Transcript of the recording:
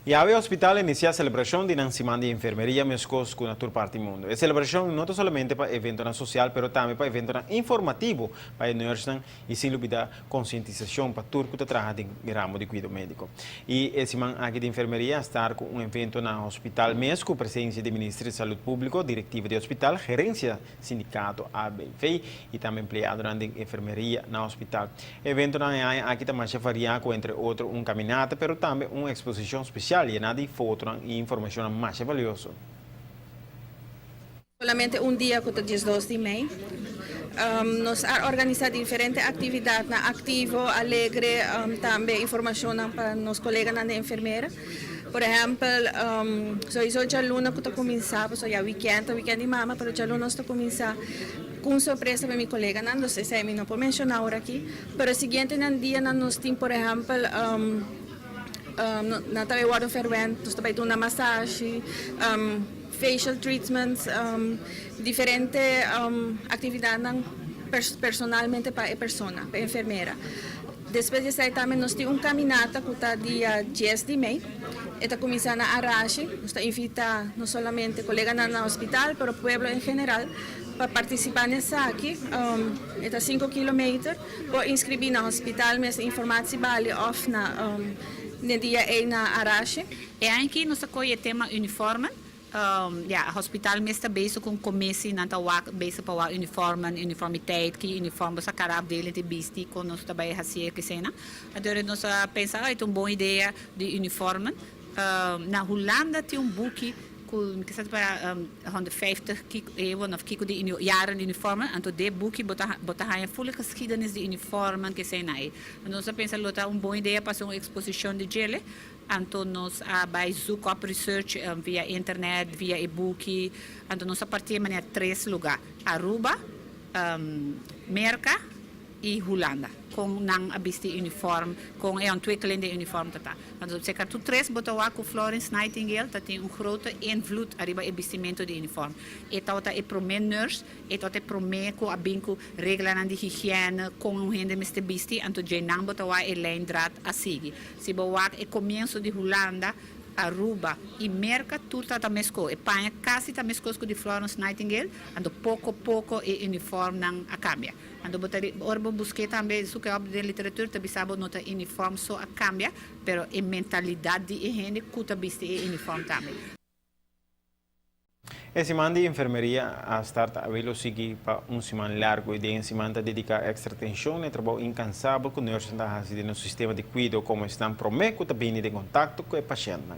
I awe hospital a inicia celebracion di nan Siman di Enfermeria mescos cu na tur parti mundo. E celebracion no ta solamente pa eventonan social pero tambe pa eventonan informativo pa e nursenan y sin lubida concientisacion pa tur cu ta traha den ramo di cuido medico. Y e siman aki di enfermeria a start cu un evento na hospital mes cu presencia di Minister di Salud Publico, directiva di hospital, gerencia, sindicato ABV y tambe empleadonan den enfermeria na hospital. E eventonan e aña aki ta masha varia cu entre otro un caminata pero tambe un exposicion special yena di fotonan y informacionnan masha valioso. Solamente un dia cu ta 12 di mei. Nos a organisa diferente actividadnan activo, alegre, tambe informacionnan pa nos coleganan di enfermera. Por ehempel, sowieso djaluna ku ta kuminsá, pasobra ya wikènt ta wikènt di mama, pero djaluna nos ta kuminsá ku un sorpresa pa mi koleganan, dus esei mi no por menshoná ora aki. Pero e siguientenan dianan nos tin por ehempel, nan ta bai wòrdu ferwènt, nos ta bai duna masashi, facial treatments, diferente aktividatnan personalmente pa e persona, pa e enfermera. Despues di esei tambe nos tin un caminata cu ta dia 10 di mei. E ta cuminsa na Arashi. Nos ta invita no solamente coleganan na hospital, pero pueblo en general pa participa na esaki. E ta 5 kilometer. Por inscribi na hospital mes informatie balie of na den dia ei na Arashi. E aña aki nos ta coge e tema uniformen. Ja, hospital mes ta bezig cu un commissie, nan ta wak bezig pa wak uniformen, uniformiteit, ki uniform bo sa cada afdeling ta bisti, con nos ta bay haci e kesena. Anto nos a pensa, oh, e ta un bon idea di uniformen. Na Hulanda tin un buki cu kisas pa 150 eeuwen of kiko di jaren di uniformen, anto den e buki bo ta haya full geschiedenis di uniformen, kesena ey. Anto nos a pensa lo ta un bon idea pa haci un exposicion di djele. Anto nos a bay zoek op research via internet, via e buki. Anto nos a parti manera tres lugar: Aruba, Merca y Hulanda. Con nan a bisti uniform, con e ontwikkeling di uniform tata. Anto zeker tur tres bo ta wak cu Florence Nightingale ta tin un grote invloed ariba e bistimento di uniform. E tawata e prome nurse, e tawata e prome cu a bin cu reglanan di higiene, con un hende mester bisti, anto dje nan bo ta wak e lijndraad a sigui. Si bo wak e comienzo di Hulanda, Aruba y Merca, tur ta mesco. E paña casi ta mesco cu di Florence Nightingale, anto poco poco e uniform nan a cambia. Anto bo ta ora bo busca tambe zoek op den literatuur, ta bisa bo no ta uniform so a cambia, pero e mentalidad di e hende cu ta bisti e uniform tambe. E siman di enfermeria a start awe, lo sigui pa un siman largo y den siman ta dedica extra atencion na trabou incansabel cu nurse ta haci den sistema di cuido como esnan prome cu ta bini den contacto cu e pashent.